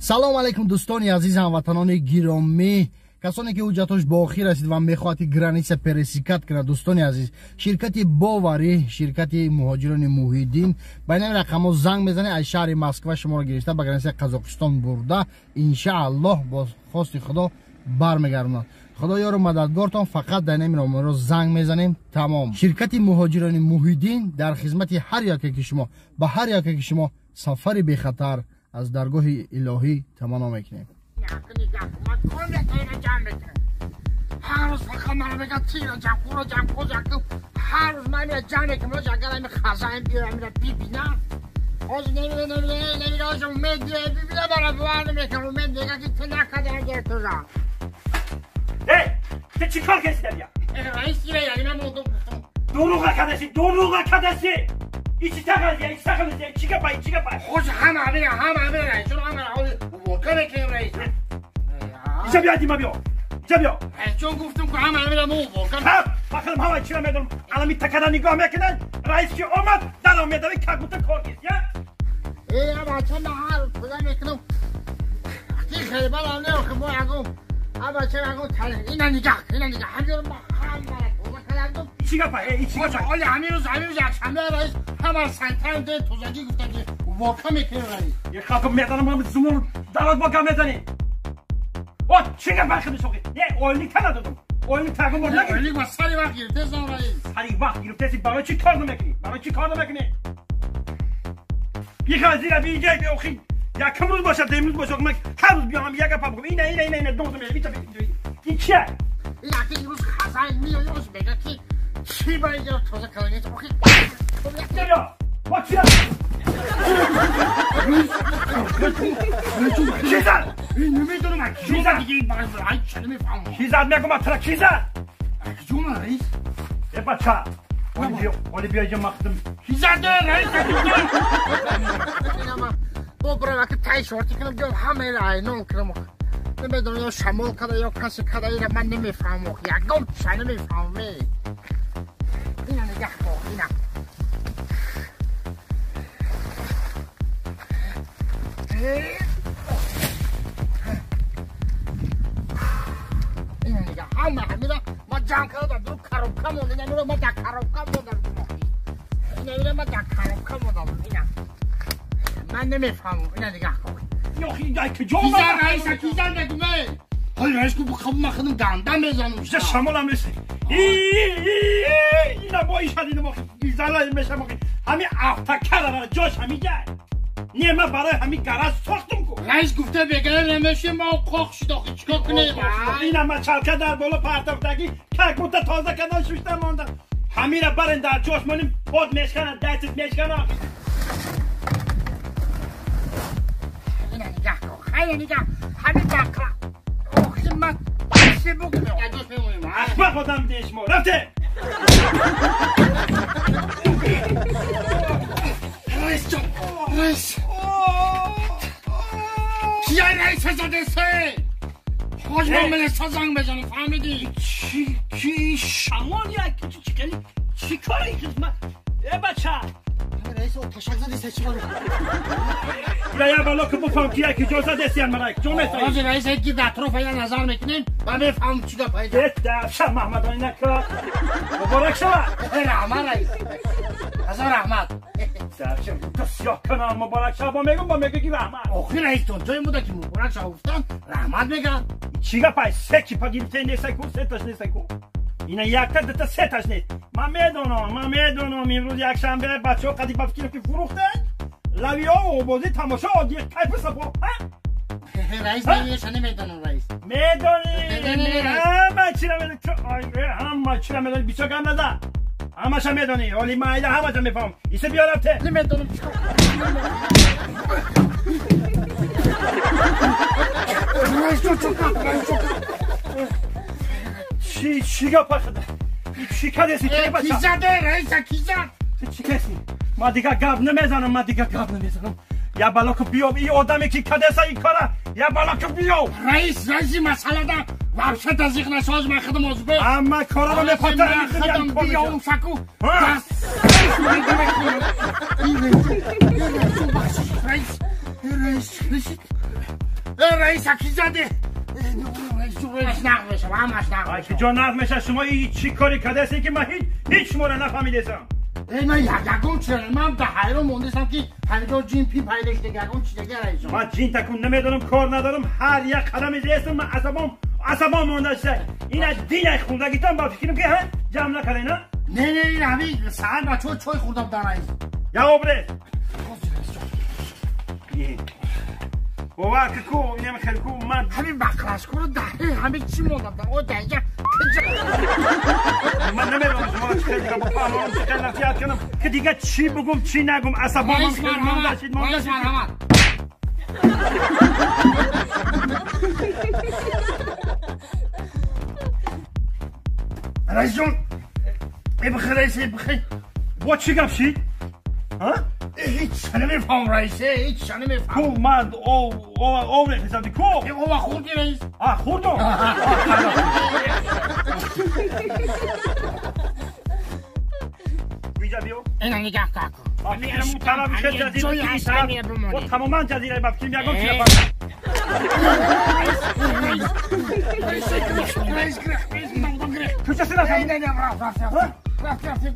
Салом алейкум, дӯстони азиз, ҳамватанони гиромӣ, касоне ки ҳуҷҷатош ба охир расид ва мехоҳад ки граница пересекать кунад. Дӯстони азиз, ширкати боварӣ, ширкати муҳоҷирони Муҳиддин, ба ин рақамҳо занг мезанед, аз шаҳри Москва шуморо гирифта ба границаи Қазоқистон бурда, иншааллоҳ, бо хости Худо бармегардонад. Худо ёру мададгортон. Фақат дар ин номерро занг мезанем, тамом. Ширкати муҳоҷирони Муҳиддин дар хизмати ҳар яке ки шумо, ба ҳар яке ки шумо сафари бехатар аз даргоҳи илоҳӣ таманно мекунем. Ҳар рӯз фақат мана мегӯяд: тира ҷамъ, куро ҷамъ, ко ҷамъ. Ҳар рӯз ман мера ҷамъ мекунам. Агар ами хазаем биёям, мера бибинам. Ҳозир намера, намера, намера. Ҳозир Умед биёя, бибина, мара бовар намекунам. Умед мега ки ту накарда гертуза. Эй, ту чӣ кор кардӣ? Раис, кира, яъне ман мондум, гуфтам. Дурӯға кадаси, дурӯға кадаси. Ичи тағалия, ичи тағалия, чӣ гапай, чӣ гапай? Ҳозир ҳама амира, ҳама амира, раисҷон, ҳама ҳозир уборка мекунем, раис. Иҷа биё, дима биё. Иҷа биё. Раисҷон, гуфтам ку, ҳама амира мо уборка. Хаб, бахилам ҳама чира медонам. Алами такада нигоҳ мекунад, раис ки омад, даро медави, как будто кор нест, я? Э, бача, ман ҳар рӯз тоза мекунам. Ки хелбалам не, охи мо ягон бача ягон ина нигоҳ, ина нигоҳ. Ҳамҷоро ман ҳамаро тоза кардам. Чӣ гапай? Э, чӣ гапай? Ҳоли ҳамин рӯз, ҳамин рӯз якшанбе, раис, ҳама сантаем де тозагӣ гуфтан ки уборка мекунем, раис. Е, халқо медонам, зумур дароз бо гап мезанӣ. О, чӣ гапай худиш охи? Е, ойлик та надодам. Ойлик тагум бор нагирифт. Ойлик ма сари вақт гирифтесам, раис. Сари вақт гирифтеси, барои чӣ кор намекунӣ? Барои чӣ кор намекунӣ? Биха зира биҷай охи. Якум рӯз бошад, дуюм рӯз бошад, ман ҳар рӯз биём як гапа бигӯм. Ина, ина, ина, ина, донзум, бита, ин чия? Ин аки имрӯз хазай меояд, оз мега ки чӣ ба инҷо тоза карда нест, охи. Биё, бо чия? Ки зад? Намедонам, ки зад? Ай, ча намефаҳмам. Ки зад, мегӯм, атра ки зад? Ҷума, раис. Э, бача, оли биё, оли биё, иҷа мақдум. Ки зад, раис? Бо бирам, аки тай шорти кунам, биём, ҳамаро айнон кунам. Намедонам, ё шамол када, ё касе када, ира ман намефаҳмам, ягон ча намефаҳмам. Ина нигаҳ кун, ина. Ина нигаҳ, ҳама ҳамира ман ҷамъ карда дар коробка монда. Ина ман дар коробка мондам. Ина мира ман дар коробка мондам. Ина ман намефаҳмам, ина нигаҳ кун. Охи, ай куҷо? Ки зад, раиса, ки зад, мегӯм? Ҳоли раис ку, ман худам ганда мезанам. Иҷа шамолам нест. Ина бо ишад, ина зала мешам, охи. Ҳами автокара ҷош ҳамиҷа. Не, ман барои ҳамин гараж сохтум ку. Раис гуфта бегара намешем, ма қоқ шуд, охи чикор кунем? Ина мачалка дар боло партофтагӣ, как будто тоза кардан шушта монда. Ҳамира барен дар ҷош монем, под мешканад, дастит мешканад. Ина нигаҳ кун, хайр, нигаҳ, ҳамин дақра. Охи ман чӣ бугӯм? Ҷош мемонем. Ахмақ одам дишмо. Рафте! Раис ҷон, раис. Кия раиса задесе? Хоҷ ман милиса занг мезанам, фаҳмидӣ? Чӣ, ки шамол як чӣ кали? Чӣ кори хизмат? Э, бача! Раис, оташак задесе, чӣ кор? Я бало ки бифаҳм ки як иҷоза дестиян мара ҷо месаи. Ҳозир раис, ки дар атрофа я назар мекунем ва мефаҳмам чӣ гап айда. Даша Маҳмадони нака. Муборак шавад. Раҳмат, раис. Ҳазор раҳмат. Даша сиёҳ канал муборак шава, бо мегӯм, бо мегӯ ки раҳмат. Охир раис, то ҷое буда ки муборак шава гуфтан, раҳмат мегӯяд. Чӣ гапай? Се кипа гирифте нестай ку, сеташ нестай ку. Ина якта, дута, сеташ нест. Ман медонам, ман медонам, имрӯз якшанбе бачаҳо қади ба фикр ки фурӯхтанд. Лавиҳо обозӣ тамошо оддӣ кайфу сафо. Раис, намеша намедонам, раис. Медонӣ, ҳама чира медонӣ, ҳама чира медонӣ, бисёр гап назан. Ҳамаша медонӣ, ҳоли майда ҳамаша мефаҳмам. Исе биё, рафте. Намедонам чикор. Раис ҷон, чӯ кап, раис ҷон. Чӣ, чӣ гап худа? Чӣ кардеси, ки бача? Ки заде, раиса, ки зад? Ту чӣ кардеси? Ман дигар гап намезанам, ман дигар гап намезанам. Я бало ки биёб ин одаме ки кадеса ин кора, я бало ки биёб. Раис, раиси масъалада вообще тазиқ насоз, ман худам озбе. Ама кораро мепатарам, худам биём шаку. Раис, رئیس رئیس کی زده؟ رئیس نقد میشه، همش نقد میشه. جا نقد میشه. شما چی کاری کرده هستین که من هیچ شما را نفهمیدم. ای من یگون چرا من به حیران موندم که همینجا جین پی پیدا شده یگون چی دیگه رئیس. من جین تکون نمیدونم، کار ندارم، هر یک قدم زیستم من عصبام مونده شده. این از دین خوندگیتان با فکرم که ها جمع نکردین نه؟ نه نه این همین ساعت بچه‌ها چای خوردم در رئیس. یا اوبره. باور که کو اینم خیلی کو من همین بقلش کو رو دهه همه چی موندم در او دقیقه. من نمیدونم شما چه خیلی با فهمم چه خیلی نصیحت کنم که دیگه چی بگم چی نگم. عصبانم خیلی مونده شد مونده شد. رئیس جون ای بخیر رئیس ای بخیر. با چی گپ شید؟ ها؟ هیچ نمیفهم رئیس، هیچ نمیفهم. کو من او او او حسابی کو؟ او خوردی رئیس؟ آ خوردم. اینجا بیو. اینا نگاه کن. آ طرف جزیره و تماما جزیره با فکر میگم چی رئیس رئیس رئیس رئیس. کجا سر؟ نه نه رفت رفت رفت.